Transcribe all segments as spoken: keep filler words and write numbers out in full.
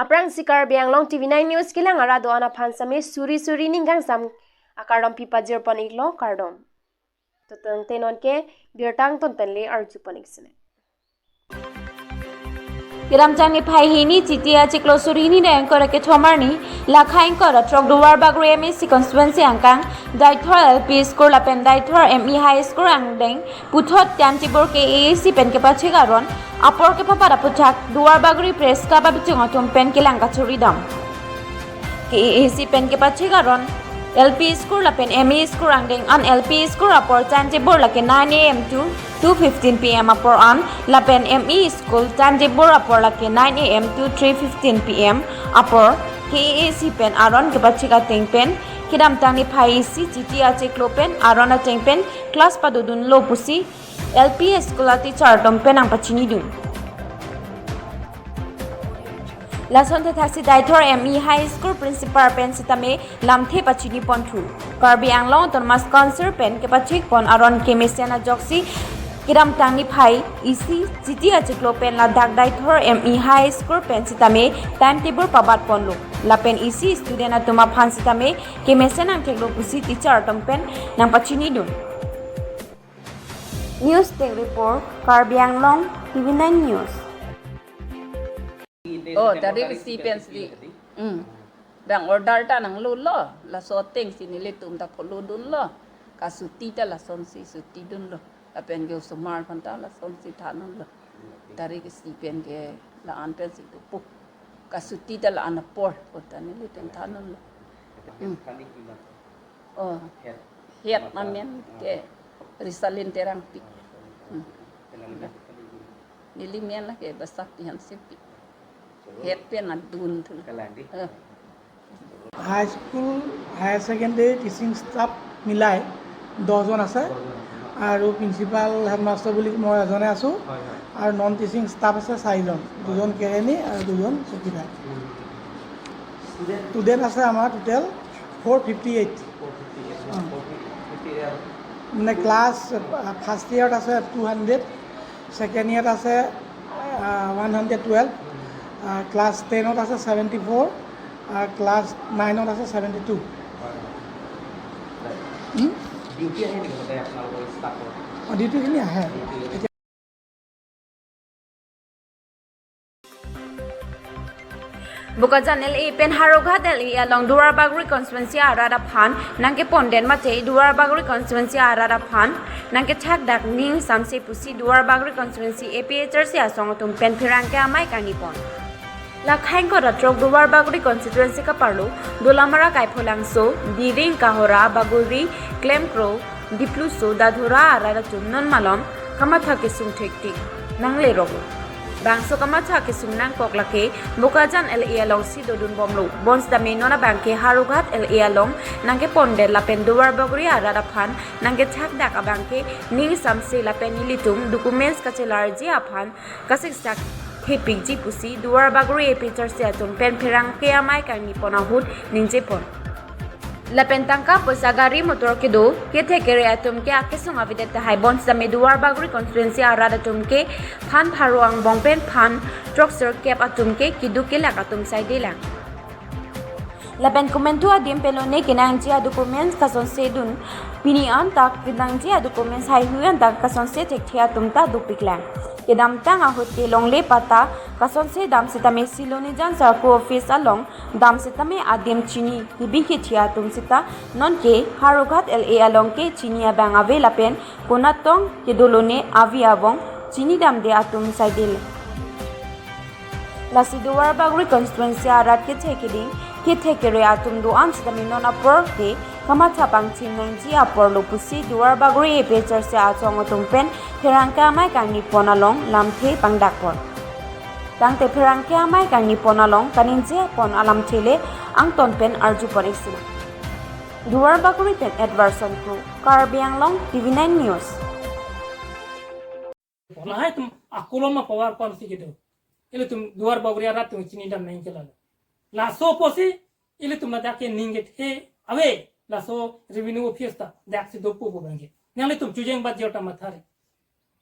Aphrangsi Karbi Anglong T V nine News kelang arat do-an aphan sitame suri suri ning kangsam akardom pipajir pon iklo, kardom. Tutang tenon ke birta angton pen le arju pon ik sine. Kedamtang niphai hini Chiti achiklo suri hini ingkoi ra kethom arni, lakhai ingkoi ra throk Duarbagori M A C constituency angkang Deithor L P School lapen Deithor M E High School angdeng puthot Tanjibur K A A C pen kepachik aron apor kepapat aputhak Duarbagori Press Club abitung atum pen kelang kachuri dam. K A A C pen kepachik aron L P School lapen M E School angdeng an L P School apor Tanjibur lake nine A M to two fifteen P M apor an lapen M E School Tanjibur apor lake nine A M to three fifteen P M apor K A A C pen aron kepachik ateng pen kedamtang niphai isi Chiti achiklo pen aron ateng pen class padodunlo pusi L P School a teacher atum pen nangpachinidun. Lason thakthaksi Deithor M E High School principal pen sitame lamthe pachini ponthu. Karbi Anglong Autonomous Council pen kepachik pon aron kemesen ajoksi kedamtang niphai isi Chiti achiklo pen ladak Deithor M E High School pen sitame timetable pabat ponlo. Lapen isi student atum aphan sitame kemesen nangtheklo pusi teacher atum pen nangpachinidun. News Desk Report, Karbi Anglong T V nine News. Oh, tarik isi pensi. Hmm. Bang order ta nanglo lo, laso atengsi nelitum ta pholodunlo. Kasuti ta lasonsi sutidunlo. Lapen ke osomar aphan ta lasonsi thandunlo. Tarik isi pen ke la-an pensi dopo. Kasuti ta la-an apor, kota nelitum thandunlo. Hmm. Oh. Het. Het amen ke Risalin Terangpi. Hmm. Neli men lake Basapi Hansepi. Het pen adun thu. Kalandi. Eh. High school, higher secondary teaching staff মিলাই দহজন আছে আৰু principal headmaster বুলি মই এজনে আছোঁ। হয়, হয়। আৰু নন টিচিং ষ্টাফ আছে চাৰিজন, দুজন কেৰাণী আৰু দুজন চকীদাৰ। উম। ষ্টুডেণ্ট? ষ্টুডেণ্ট আছে আমাৰ total four fifty eight. Four fifty eight, অ। ফ'ৰ ফিফটি এইট আৰু মানে ক্লাছ, আ, ফাৰ্ষ্ট ইয়েৰত আছে টু হাণ্ড্ৰেড, ছেকেণ্ড ইয়েৰত আছে, আ, ওৱান হাণ্ড্ৰেড টুৱেলভ, আ, ক্লাছ টেনত আছে ছেভেণ্টি ফ'ৰ, আ, ক্লাছ নাইনত আছে ছেভেণ্টি টু। হয়, হয়। হুম? ডিউটি আহে নেকি সদায় আপোনালোকৰ ষ্টাফৰ? অ, ডিউটিখিনি আহে। Duty. Bokajan L A pen Howraghat L A along Duarbagori constituency arat aphan nangkepon den mate Duarbagori constituency arat aphan nangkethak dak ning samse pusi Duarbagori constituency A P H L C asong atum pen pherangke amei kangni pon. Lakhai ingkoi ra throk Duarbagori constituency kaparlo Dolamara, Kaipholangso, Diring, Kohora, Bagori, Klemkro, Dipluso, Dadhora arat atum non malom kamatha kesung thektik nanglerok. Bangso kamatha kesung nangkok lake Bokajan L A alongsi dodun bomlo. Bonsitame non abangke Howraghat L A along nangkepon den lapen Duarbagori arat aphan nangkethak dak abangke ning samse lapen ilitum documents kachelarji aphan kasiksak thepikji pusi Duarbagori A P H L C atum pen pherangke amei kangni pon ahut ningje pon. Lapen tangka poisa gari motor kedo kethe kere atum ke akesung avedet tahai bonsitame Duarbagori constituency arat atum ke phan pharo angbong pen phan throksirkep atum ke keduk kelak atum saidelang. Lapen komantu adim pen lone kenangji adocuments kasonse dun, pini an ta kenangji adocuments haihui an ta kasonse thekthe atum ta dopiklang. Kedamtang ahut ke longle patta kasonse dam sitame Silonijan circle office along dam sitame adim chini kebi kethe atum sita nonke Howraghat L A along ke chini abang ave lapen konatong kedo lone avi avong chinidamde atum saidel. Lasi Duarbagori constituency arat kethe keding, kethe kere atum do-an sitame non apor ke kamatha pangchim nangji apor lo pusi Duarbagori A P H L C asong atum pen pherangke amei kangni pon along lamthe pangdak pon. Tangte pherangke amei kangni pon along kaningje pon alamthe le angton pen arju pon ik sina. Duarbagori pen Edwardson Kro, Karbi Anglong T V nine News. Lahai atum akolom ma power pon si kedo. Ilitum Duarbagori arat atum chinidam nangji lalo. Laso apotsi ilitum ladak ke ning kethe ave, laso revenue office ta daksi dopo bo abangke. Nanglitum chojeng bat jor ta mathari.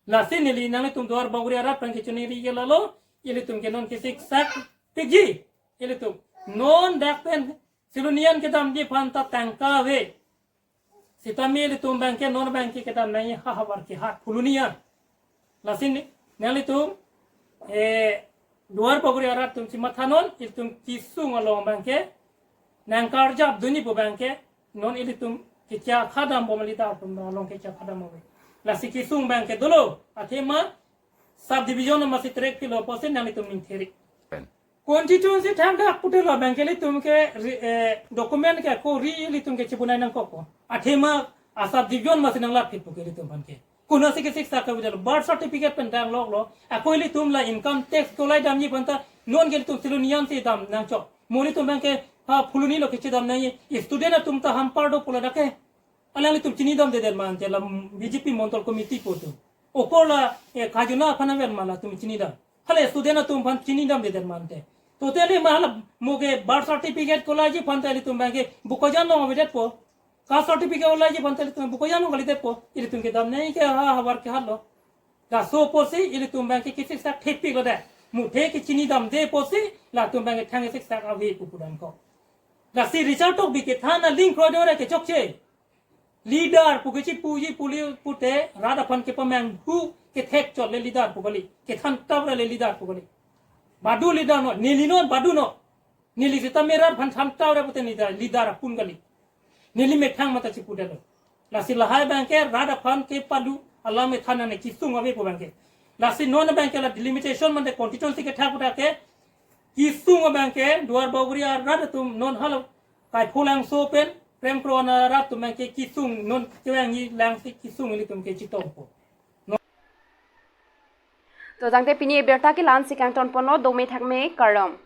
Lasi neli nanglitum Duarbagori arat abangke choningri ke lalo, ilitum ke non kesiksak pikji. Ilitum non dak pen Silonijan kedamji aphan ta tangka ave. Sitame ilitum abangke non abangke kedam nangji ha havar kehat Phuloni an. Lasi ni, nanglitum, eh, Duar Bagori arat atum si mathanon, ilitum kesung along abangke nangkarjap dunji pu abangke non ilitum kecha khadam bom, lidar atum along kecha khadam ave. Lasi kesung abangke dolo, athema subdivision masi trek philo pusi nanglitum ning theri. Pen. Constituency thangdak pute lo abangke ilitum ke ri-, eh, document ke ako ri ilitum ke chipunai nangkokpo. Athema a subdivision masi nanglatphit pu ke ilitum aphan ke. Konatsi ke siksak kavidal birth certificate pen dang lok lo. Ako ilitum la income tax kolai damji aphan ta non ke ilitum Silonijan si dam nangchok. Mo ilitum abangke ha Phuloni lo kechedam nangji. Student atum ta hampar do pu ladak ke. Alanglitum chinidamdedet ma ante la B J P Mondol Committee pu atum. Okor la, eh, khajana aphan aven ma latum chinidam. Hala student atum aphan chinidamdedet ma ante. Totally ma hala mo ke birth certificate kolaiji aphan ta ilitum abangke Bokajan along avedetpo. Caste certificate kolaiji aphan ta ilitum Bokajan along kalidetpo. Ilitum kedam nangji ke ha havar kehat lo. Laso pusi ilitum abangke kesiksak thepik lo de. Muthe kechinidamde pusi latum abangke thang siksak ave pu pudamkok. Lasi Richard Tokbi kethan aling kroidore kechokche. Leader pu kechipuji puli pute rat aphan kepamanghu kethek chot le leader pu kali. Kethan tap ra le leader pu kali. Badu leader no, neli non badu no. Neli sitame rat aphan than tap ra pute leader, leader apun kali. Neli methang mata chipudetlo. Lasi lahai abangke rat aphan kepadu alam ethan ane kesung ave pu abangke. Lasi non abangke la delimitation mate constituency kethak pute ke kesung abangke Duar Bagori arat atum non hala Kaipholangso pen Prem Kro arat atum abangke kesung non kevangji lang si kesung ilitum ke chetongpo. To tangte pini abirta ke la-an si kangtonponlo, dome thakme kardom.